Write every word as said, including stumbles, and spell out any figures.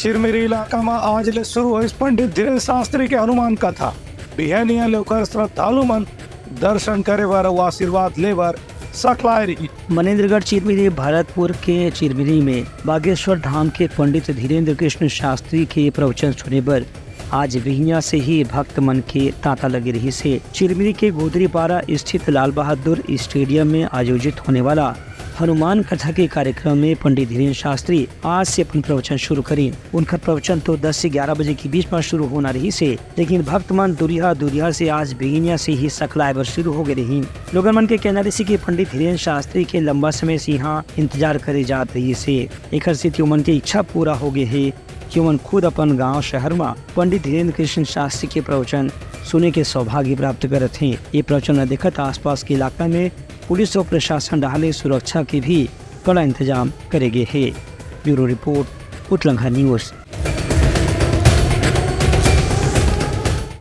चिरमिरी इलाका म आज ले शुरू होइस पंडित धीरेन्द्र शास्त्री के हनुमान कथा। बिहनिया ले ओकर श्रद्धालु मन दर्शन करे बर अउ आशीर्वाद ले बर सकलाय रही। मनेन्द्रगढ़ चिरमिरी भरतपुर के चिरमिरी में बागेश्वर धाम के पंडित धीरेन्द्र कृष्ण शास्त्री के प्रवचन सुने बर आज बिहनिया से ही भक्त मन के तांता लगे रहिस हे। चिरमिरी के गोदरीपारा स्थित लाल बहादुर स्टेडियम में आयोजित होने वाला हनुमान कथा के कार्यक्रम में पंडित धीरेन्द्र शास्त्री आज से अपन प्रवचन शुरू करिन। उनकर प्रवचन तो दस से ग्यारह बजे के बीच में शुरू होना रहिस हे, लेकिन भक्त मन दुरिहा दुरिहा से आज बिहनिया से ही सकलाय बर शुरू हो गए रहिन। लोगन मन के कहना रहिस कि पंडित धीरेन्द्र शास्त्री के लंबा समय से यहाँ इंतजार करे जात रहिस हे। एकर सेती ओमन के इच्छा पूरा हो गए हे कि ओमन खुद अपन गांव शहर म पंडित धीरेन्द्र कृष्ण शास्त्री के प्रवचन सुने के सौभाग्य प्राप्त करत हें। ये प्रवचन ल देखत आसपास के इलाका में पुलिस अउ प्रशासन डहार ले सुरक्षा के भी कड़ा इंतजाम करे गे हे। Bureau report, Utlangha news.